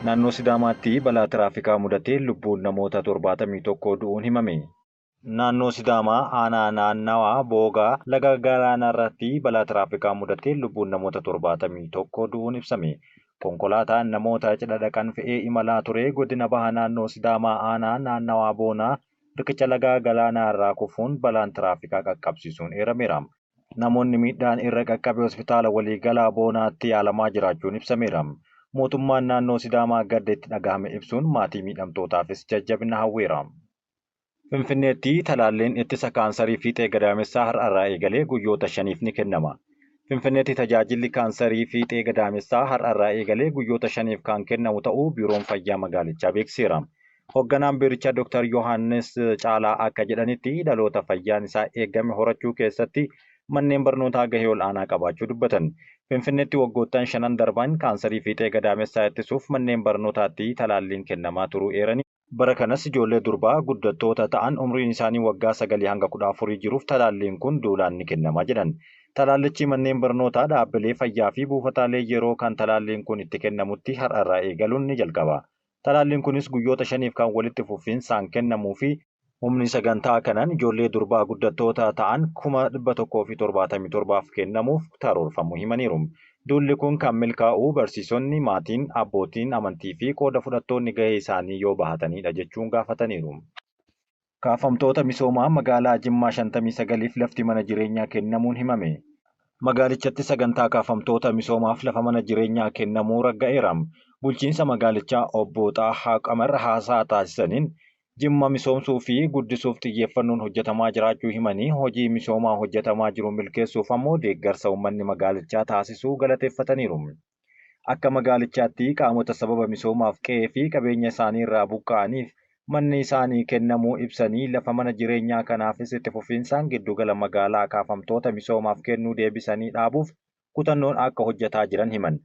Naannoo Sidaamaatti balaa tiraafikaa mudateen lubbuun namoota 71 du'uun himame. Naannoo Sidaamaa aanaa naannawaa Boogaa laga galaanaa irratti balaa tiraafikaa mudateen lubbuun namoota 71 du'uun ibsame. Konkolaataan namoota cidha dhaqan fe'ee imalaa ture godina baha naannoo Sidaamaa aanaa naannawaa Boonaa riqicha laga galaanaa irraa kufuun balaan tiraafikaa qaqqabsiisuun eerameera. Namoonni miidhaan irra qaqqabe hospitaala waliigalaa Boonaatti yaalamaa jiraachuun ibsameera. Mootummaan naannoo Sidaamaa gadda itti dhagahame ibsuun maatii miidhamtootaafis jajjabina hawweera. Finfinneetti talaalliin ittisa kaansarii fiixee gadaamessaa har'arraa eegalee guyyoota 5f ni kennama. Finfinneetti tajaajilli kaansarii fiixee gadaamessaa har'arraa eegalee guyyoota 5f kan kennamu ta'uu Biiroon Fayyaa magaalichaa beeksiseera. Hoogganaan biirichaa Dr. Yohaannis Caalaa akka jedhanitti dhaloota fayyaan isaa eegame horachuu keessatti manneen barnootaa gahee ol'aanaa qabaachuu dubbatan. Finfinneetti waggoottan shanan darban kaansarii fiixee gadaamessaa ittisuuf manneen barnootaatti talaalliin kennamaa turuu eeranii. Bara kanas ijoollee durbaa guddattoota ta'an umriin isaanii waggaa 9 hanga 14 jiruuf talaalliin kun duulaan ni kennama jedhan. Talaallichi manneen barnootaa, dhaabbilee fayyaa fi buufataalee yeroo kan talaalliin kun itti kennamutti har'arraa eegaluun ni jalqaba. Talaalliin kunis guyyoota 5f kan walitti fufinsaan kennamuu fi humni sagantaa kanaan ijoollee durbaa guddattoota ta'an 177,000 kennamuuf karoorfamuu himaniiru. Duulli kun kan milkaa'u barsiisonni, maatiin, abbootiin amantii fi qooda fudhattoonni gahee isaanii yoo bahatanidha jechuun gaafataniiru. Kaafamtoota misoomaa magaalaa Jimmaa 59f lafti mana jireenyaa kennamuun himame. Magaalichatti sagantaa kaafamtoota misoomaaf lafa mana jireenyaa kennamuu ragga'eera. Bulchiinsa magaalichaa obbo Xaahaa Qamar haasaa taasisaniin Jimma misoomsuu fi guddisuuf xiyyeeffannoon hojjetamaa jiraachuu himanii hojii misoomaa hojjetamaa jiru milkeessuuf ammoo deeggarsa uummanni magaalichaa taasisuu galateeffataniiru. Akka magaalichaatti qaamota sababa misoomaaf qe'ee fi qabeenya isaanii irraa buqqa'aniif manni isaanii kennamuu ibsanii lafa mana jireenyaa kanaafis itti fufinsaan giddugala magaalaa kaafamtoota misoomaaf kennuu deebisanii dhaabuuf kutannoon akka hojjetaa jiran himan.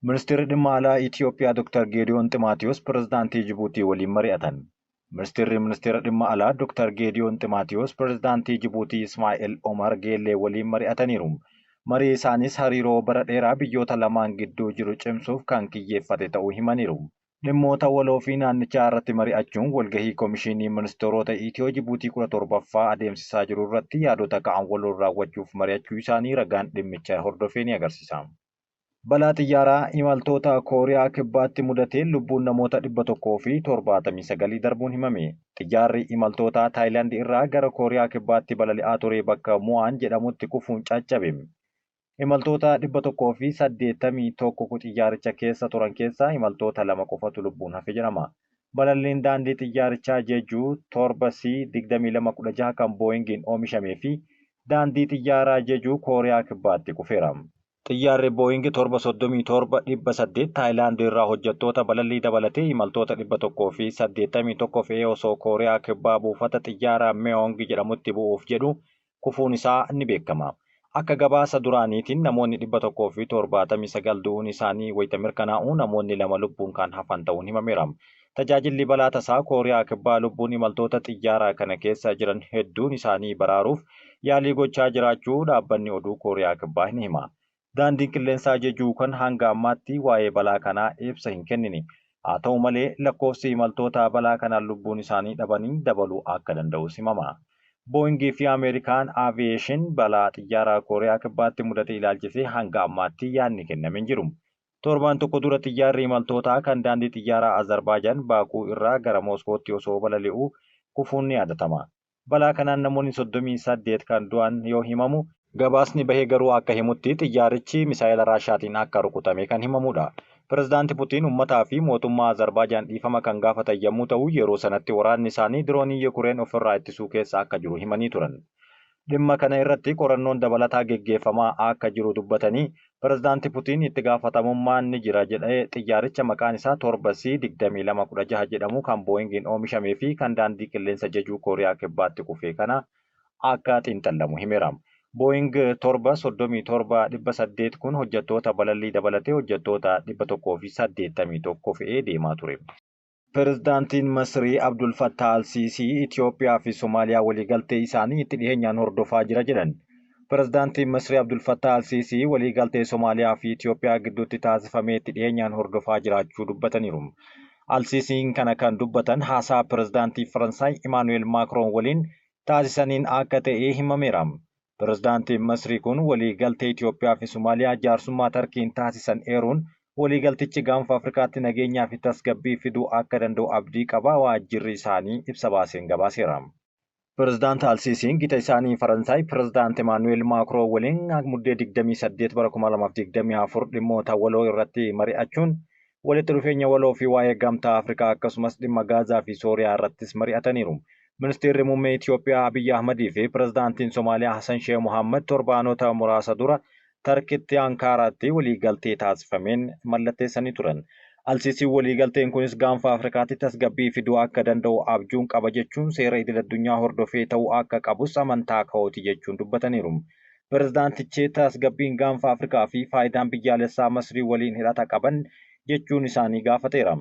Ministeerri dhimma alaa Itiyoophiyaa Dr. Geediyoon Ximaatiyoos pirezidaantii Jibuutii waliin mari'atan. Ministeerri ministeera dhimma alaa Dr. Geediyoon Ximaatiyoos pirezidaantii Jibuutii Ismaa'eel Omar Geellee waliin mari'ataniiru. Marii isaanis hariiroo bara dheeraa biyyoota lamaan gidduu jiru cimsuuf kan kiyyeeffate ta'uu himaniiru. Dhimmoota waloo fi naannichaa irratti mari'achuun walgahii Komishinii Ministeerota Itiyoo Jibuutii 17ffaa adeemsisaa jiru irratti yaadota ka'an waloon raawwachuuf mari'achuu isaanii ragaan dhimmicha hordofee ni agarsiisa. Balaa xiyyaaraa imaltoota Kooriyaa Kibbaatti mudateen lubbuun namoota 179 darbuun himame. Xiyyaarri imaltoota Taayilaand irraa gara Kooriyaa Kibbaatti balali'aa ture bakka Mu'aan jedhamutti kufuun caccabe. Imaltoota 181 xiyyaaricha keessa turan keessaa imaltoota 2 qofatu lubbuun hafe jedhama. Balalliin daandii xiyyaarichaa Jeju 7C 2216 kan Booyingiin oomishamee fi daandii xiyyaaraa Jeju Kooriyaa Kibbaatti kufeera. Xiyyaarri Booying 737-800 Taayilaand irraa hojjettoota balallii dabalatee imaltoota 181 fe'ee osoo Kooriyaa Kibbaa buufata xiyyaaraa Meong jedhamutti bu'uuf jedhu kufuun isaa ni beekama. Akka gabaasa duraaniitiin namoonni 179 du'uun isaanii wayita mirkanaa'u namoonni 2 lubbuun kan hafan ta'uun himameera. Tajaajilli balaa tasaa Kooriyaa Kibbaa lubbuun imaltoota xiyyaaraa kana keessa jiran hedduun isaanii baraaruuf yaalii gochaa jiraachuu dhaabbanni oduu Kooriyaa Kibbaa ni hima. Daandiin qilleensaa Jejuu kan hanga ammaatti waa'ee balaa kanaa ibsa hin kennine. Haa ta'u malee lakkoofsi imaltoota balaa kanaan lubbuun isaanii dhabanii dabaluu akka danda'us himama. Booyingii fi Ameerikaan Aviyeeshin balaa xiyyaaraa Kooriyaa Kibbaatti mudate ilaalchisee hanga ammaatti yaadni kenname hin jiru. Torbaan tokko dura xiyyaarri imaltootaa kan daandii xiyyaaraa Azerbaajaan Baakuu irraa gara Mooskootti osoo balali'uu kufuun ni yaadatama. Balaa kanaan namoonni 38 kan du'an yoo himamu, gabaasni bahe garuu akka himutti xiyyaarichi misaa'ela Raashaatiin akka rukutame kan himamudha. Pirezidaanti Putiin uummataa fi mootummaa Azerbaajaan dhiifama kan gaafatan yommuu ta'u, yeroo sanatti waraanni isaanii diroonii Yukureen ofirraa ittisuu keessa akka jiru himanii turan. Dhimma kana irratti qorannoon dabalataa geggeeffamaa akka jiru dubbatanii, Pirezidaanti Putiin itti gaafatamummaan ni jira jedhee xiyyaaricha maqaan isaa 7C 2216 jedhamu kan Booyingiin oomishamee fi kan daandii qilleensa Jejuu Kooriyaa Kibbaatti kufee kana akka xiinxallamu himeera. Booying 737-800 kun hojjettoota balallii dabalatee hojjettoota 181 fe'ee deemaa ture. Pirezidaantiin Masrii Abdul Fattah al-Siisii Itiyoophiyaa fi Somaaliyaa waliigaltee isaanii itti dhiyeenyaan hordofaa jira jedhan. Pirezidaantiin Misrii Abdul Fattah Al-Siisii waliigaltee Somaaliyaa fi Itoophiyaa gidduutti taasifame itti dhiyeenyaan hordofaa jiraachuu dubbataniiru. Al-Siisiin kana kan dubbatan haasaa pirezidaantii Faransaay Imaanu'eel Maakroon waliin taasisaniin akka ta'e himameera. Pirezidaantiin Masrii kun waliigaltee Itoophiyaa fi Somaaliyaa jaarsummaa Tarkiin taasisan eeruun waliigaltichi gaanfa Afrikaatti nageenyaa fi tasgabbii fiduu akka danda'u abdii qaba waajjirri isaanii ibsa baaseen gabaaseera. Pirezidaant Alsiisiin gita isaanii Faransaay Pirezidaant Imaanu'eel Maakroon waliin Muddee 28 bara 2024 dhimmoota waloo irratti mari'achuun walitti dhufeenya waloo fi waa'ee gamtaa Afrikaa akkasumas dhimma Gaazaa fi Sooriyaa irrattis mari'ataniiru. Ministeerri muummee Itoophiyaa Abiyyi Ahmadii fi Pirezidaantiin Somaaliyaa Hassan Sheeh Mohaammed torbaanota muraasa dura Tarkitti Ankaaraatti waliigaltee taasifameen mallatteessanii turan. Alsiisiin waliigalteen kunis gaanfa Afrikaatti tasgabbii fiduu akka danda'u abjuun qaba jechuun seera idil addunyaa hordofee ta'uu akka qabus amantaa kooti jechuun dubbataniiru. Pirezidaantichi tasgabbiin gaanfa Afrikaa fi faayidaan biyyaalessaa Masrii waliin hidhata qaban jechuun isaanii gaafateera.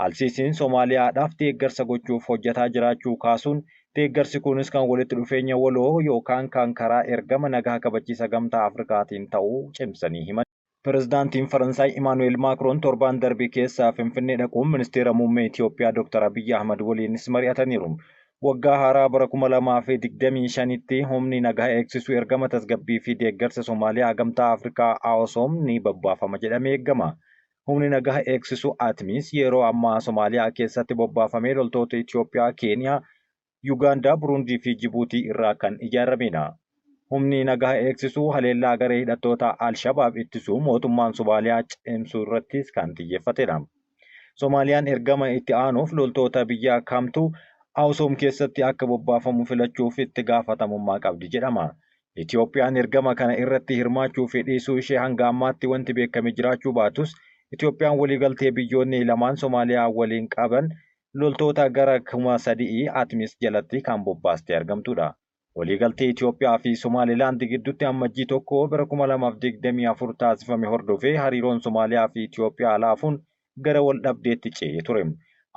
Alsiisiin Somaaliyaadhaaf deeggarsa gochuuf hojjetaa jiraachuu kaasuun deeggarsi kunis kan walitti dhufeenya waloo yookaan kan karaa ergama nagaa kabachiisa gamtaa Afrikaatiin ta'uu cimsanii himan. Pirezidaantiin Faransaay Imaanu'eel Maakroon torbaan darbe keessa Finfinnee dhaquun ministeera muummee Itoophiyaa Dr. Abiyyi Ahmad waliinis mari'ataniiru. Waggaa haaraa bara 2025tti humni nagaa eegsisu ergama tasgabbii fi deeggarsa Somaaliyaa gamtaa Afrikaa AOSOM ni babbaafama jedhamee eegama. Humni nagaa eegsisu ATMIS yeroo ammaa Somaaliyaa keessatti bobbaafamee loltoota Itoophiyaa, Keeniyaa, Yugaandaa, Burundii fi Jibuutii irraa kan ijaaramedha. Humni nagaa eegsisu haleellaa garee hidhattoota Al-Shabaab ittisuu mootummaan Somaaliyaa cimsuu irrattis kan xiyyeeffatedha. Somaaliyaan ergama itti aanuuf loltoota biyya kamtu AOSOM keessatti akka bobbaafamu filachuuf itti gaafatamummaa qabdi jedhama. Itoophiyaan ergama kana irratti hirmaachuu fi dhiisuu ishee hanga ammaatti wanti beekame jiraachuu baatus Itoophiyaan waliigaltee biyyoonni lamaan Somaaliyaa waliin qaban loltoota gara 3,000 ATMIS jalatti kan bobbaastee argamtudha. Waliigaltee Itoophiyaa fi Somaalilaand gidduutti Ammajjii 1 bara 2024 taasifame hordofee hariiroon Somaaliyaa fi Itoophiyaa laafuun gara wal dhabdeetti ce'ee ture.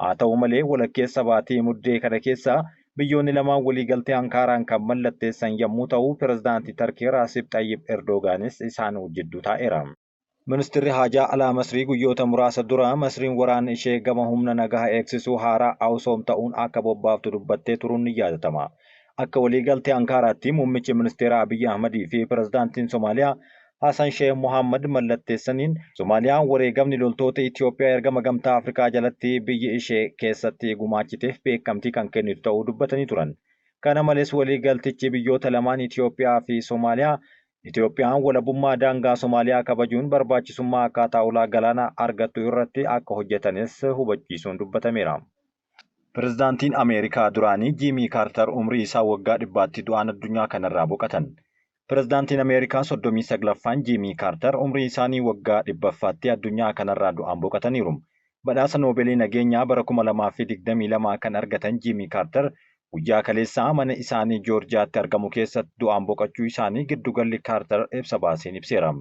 Haa ta'u malee walakkeessa baatii Muddee kana keessa biyyoonni lamaan waliigaltee Ankaaraan kan mallatteessan yommuu ta'u, pirezidaantii Tarkii Raasib Xayyib Erdogaanis isaan jidduu taa'eera. Ministirri Haajaa Alaa Masrii guyyoota muraasa dura Masriin waraana ishee gama humna nagaa eegsisuu haaraa AUSOM ta'uun akka bobbaaftu dubbattee turuun ni yaadatama. Akka waliigaltee Ankaaraatti muummichi ministeeraa Abiyyi Ahmadii fi pirezidaantiin Somaaliyaa Hasan Sheeh Mohammad mallatteessaniin Somaaliyaan wareegamni loltoota Itoophiyaa ergama gamtaa Afrikaa jalatti biyyi ishee keessatti gumaachiteef beekamtii kan kennitu ta'uu dubbatanii turan. Kana malees waliigaltichi biyyoota lamaan Itoophiyaa fi Somaaliyaa Itoophiyaan walabummaa daangaa Somaaliyaa kabajuun barbaachisummaa akkaataa ulaa galaanaa argattu irratti akka hojjetanis hubachiisuun dubbatameera. Pirezidaantiin Ameerikaa duraanii Jiimii Kaartar umrii isaa waggaa 100tti du'aan addunyaa kanarraa boqotan. Pirezidaantiin Ameerikaa 39ffaan Jiimii Kaartar umrii isaanii waggaa 100ffaatti addunyaa kanarraa du'aan boqotaniiru. Badhaasa Noobeelii nageenyaa bara 2022 kan argatan Jiimii Kaartar guyyaa kaleessaa mana isaanii Joorjiyaatti argamu keessatti du'aan boqochuu isaanii giddugalli Kaartar ibsa baaseen ibseera.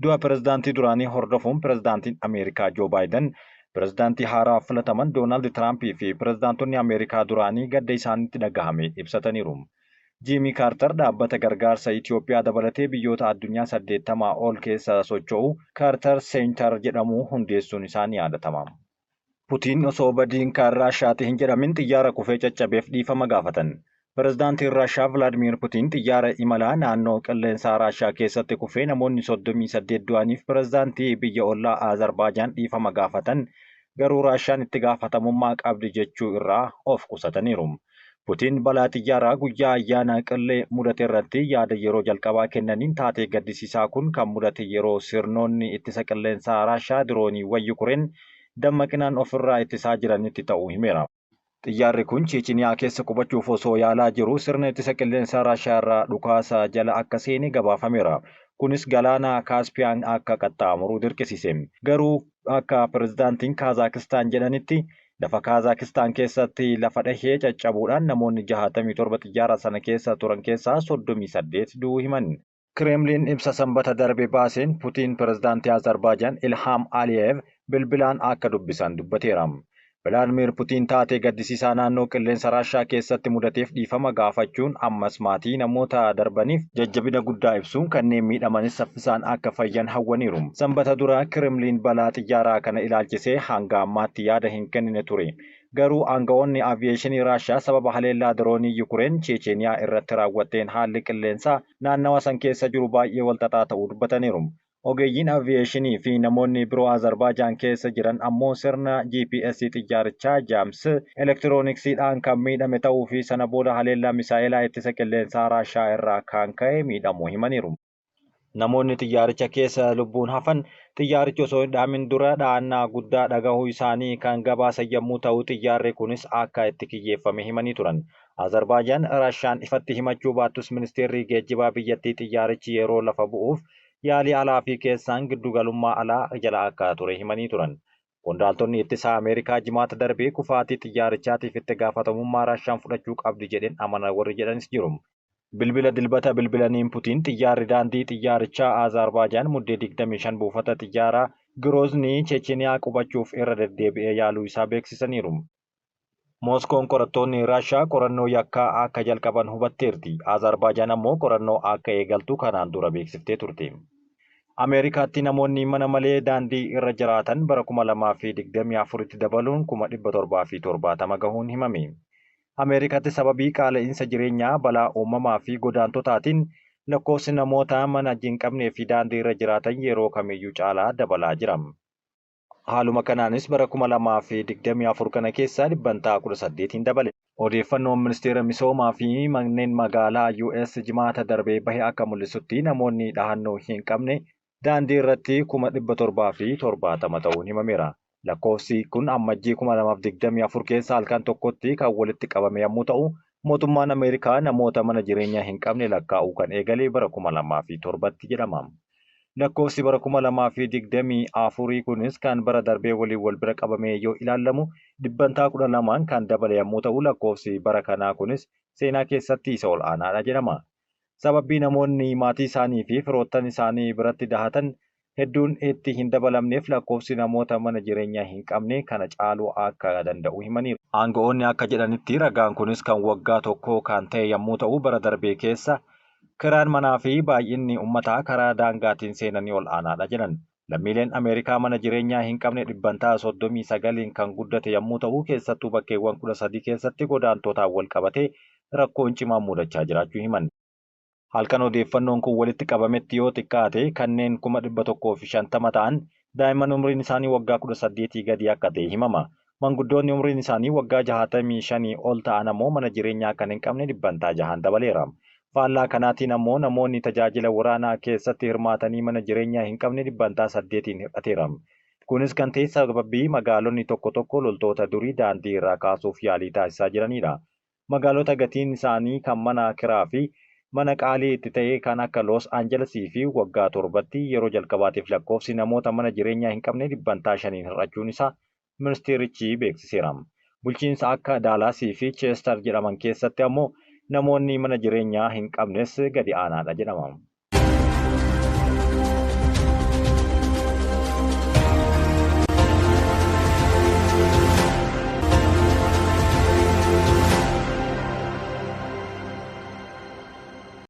Du'a pirezidaantii duraanii hordofuun pirezidaantiin Ameerikaa Joo Baayiden, pirezidaantii haaraa filataman Doonaald Tiraampii fi pirezidaantonni Ameerikaa duraanii gadda isaanitti dhagahame ibsataniiru. Jiimii Kaartar dhaabbata gargaarsa Itoophiyaa dabalatee biyyoota addunyaa 80 ol keessa socho'u Kaartar Seentar jedhamu hundeessuun isaa ni yaadatama. Putiin osoo badiin kan Raashaati hin jedhamin xiyyaara kufee caccabeef dhiifama gaafatan. Pirezidaantiin Raashaa Vilaadimiir Putiin xiyyaara imalaa naannoo qilleensaa Raashaa keessatti kufee namoonni 38 du'aniif pirezidaantii biyya ollaa Azerbaajaan dhiifama gaafatan garuu Raashaan itti gaafatamummaa qabdi jechuu irraa of qusataniiru. Putiin balaa xiyyaaraa guyyaa ayyaana qillee mudate irratti yaada yeroo jalqabaa kennaniin taatee gaddisiisaa kun kan mudate yeroo sirnoonni ittisa qilleensaa Raashaa dirooniiwwan Yukureen dammaqinaan ofirraa ittisaa jiranitti ta'uu himeera. Xiyyaarri kun Cheechiniyaa keessa qubachuuf osoo yaalaa jiruu sirna ittisa qilleensaa Raashiyaa irraa dhukaasa jala akka seene gabaafameera. Kunis galaana Kaaspiyaan akka qaxxaamuru dirqisiise. Garuu akka pirezidaantiin Kaazaakistaan jedhanitti lafa Kaazaakistaan keessatti lafa dhahee caccabuudhaan namoonni 67 xiyyaara sana keessa turan keessaa 38 du'uu himan. Kireemliin ibsa Sanbata darbe baaseen Putiin pirezidaantii Azerbaajaan Ilhaam Aliyev bilbilaan akka dubbisan dubbateera. Vilaadmiir Putiin taatee gaddisiisaa naannoo qilleensa Raashaa keessatti mudateef dhiifama gaafachuun ammas maatii namoota darbaniif jajjabina guddaa ibsuun kanneen miidhamanis saffisaan akka fayyan hawwaniiru. Sanbata dura Kirimliin balaa xiyyaaraa kana ilaalchisee hanga ammaatti yaada hin kennine ture. Garuu aangawoonni aviyeeshinii Raashaa sababa haleellaa diroonii Yukureen Cheecheniyaa irratti raawwatteen haalli qilleensaa naannawa san keessa jiru baay'ee walxaxaa ta'uu dubbataniiru. Ogeeyyiin aviyeeshinii fi namoonni biroo Azerbaajaan keessa jiran ammoo sirna GPS xiyyaarichaa JAMS elektirooniksiidhaan kan miidhame ta'uu fi sana booda haleellaa misaa'elaa ittisa qilleensaa Raashaa irraa kan ka'e miidhamuu himaniiru. Namoonni xiyyaaricha keessa lubbuun hafan xiyyaarichi osoo hin dhaamin dura dha'annaa guddaa dhagahuu isaanii kan gabaasan yommuu ta'u xiyyaarri kunis akka itti kiyyeeffame himanii turan. Azerbaajaan Raashaan ifatti himachuu baattus ministeerri geejjibaa biyyattii xiyyaarichi yeroo lafa bu'uuf yaalii alaa fi keessaan giddugalummaa alaa jala akka ture himanii turan. Qondaaltonni ittisaa Ameerikaa Jimaata darbee kufaatii xiyyaarichaatiif itti gaafatamummaa Raashaan fudhachuu qabdi jedheen amana warri jedhanis jiru. Bilbila Dilbata bilbilaniin Putiin xiyyaarri daandii xiyyaarichaa Azerbaajaan Muddee 25 buufata xiyyaaraa Girooznii Checheniyaa qubachuuf irra deddeebi'ee yaaluu isaa beeksisaniiru. Mooskoon qorattoonni Raashaa qorannoo yakkaa akka jalqaban hubatteerti. Azerbaajaan ammoo qorannoo akka eegaltu kanaan dura beeksiftee turte. Ameerikaatti namoonni mana malee daandii irra jiraatan bara 2024tti dabaluun 770,000 gahuun himame. Ameerikaatti sababii qaala'insa jireenyaa, balaa uumamaa fi godaantotaatiin lakkoofsi namoota mana hin qabnee fi daandii irra jiraatan yeroo kamiyyuu caalaa dabalaa jira. Haaluma kanaanis bara 2024 kana keessa dhibbantaa 18n dabale. Odeeffannoon Ministeera Misoomaa fi Manneen Magaalaa US Jimaata darbee bahe akka mul'isutti namoonni dhahannoo hin qabne daandii irratti 770,000 ta'uun himameera. Lakkoofsi kun Ammajjii 2024 keessa halkan tokkotti kan walitti qabame yommuu ta'u, mootummaan Ameerikaa namoota mana jireenyaa hin qabne lakkaa'uu kan eegale bara 2007tti jedhama. Lakkoofsi bara 2024 kunis kan bara darbee waliin wal bira qabamee yoo ilaalamu dhibbantaa 12n kan dabale yommuu ta'u lakkoofsi bara kanaa kunis seenaa keessatti isa ol aanaadha jedhama. Sababbii namoonni maatii isaanii fi firoottan isaanii biratti dahatan hedduun itti hin dabalamneef lakkoofsi namoota mana jireenyaa hin qabne kana caaluu akka danda'u himaniiru. Aanga'oonni akka jedhanitti ragaan kunis kan waggaa tokkoo kan ta'e yommuu ta'u bara darbee keessa Kiraan manaa fi baay'inni ummataa karaa daangaatiin seenanii ol'aanaadha jedhan. Lammiileen Ameerikaa mana jireenyaa hin qabne dhibbantaa 39n kan guddate yammuu ta'u, keessattuu bakkeewwan 13 keessatti godaantotaan walqabatee rakkoon cimaan mudachaa jiraachuu himan. Halkan odeeffannoon kun walitti qabametti yoo xiqqaate kanneen 150,000 ta'an daa'imman umriin isaanii waggaa 18 gadii akka ta'e himama. Manguddoonni umriin isaanii waggaa 65 ol ta'an ammoo mana jireenyaa kan hin qabne dhibbantaa jahaan dabaleera. Faallaa kanaatiin ammoo namoonni tajaajila waraanaa keessatti hirmaatanii mana jireenyaa hin qabne dhibbantaa saddeetiin hir'ateera. Kunis kan ta'e sababii magaalonni tokko tokko loltoota durii daandii irraa kaasuuf yaalii taasisaa jiraniidha. Magaalota gatiin isaanii kan mana kiraa fi mana qaalii itti ta'e kan akka Loos Anjalesii fi waggaa torbatti yeroo jalqabaatiif lakkoofsi namoota mana jireenyaa hin qabne dhibbantaa shaniin hir'achuun isaa ministeerichi beeksiseera. Bulchiinsa akka Daalaasii fi Cheestar jedhaman keessatti ammoo namoonni mana jireenyaa hin qabnes gadi aanaadha jedhama.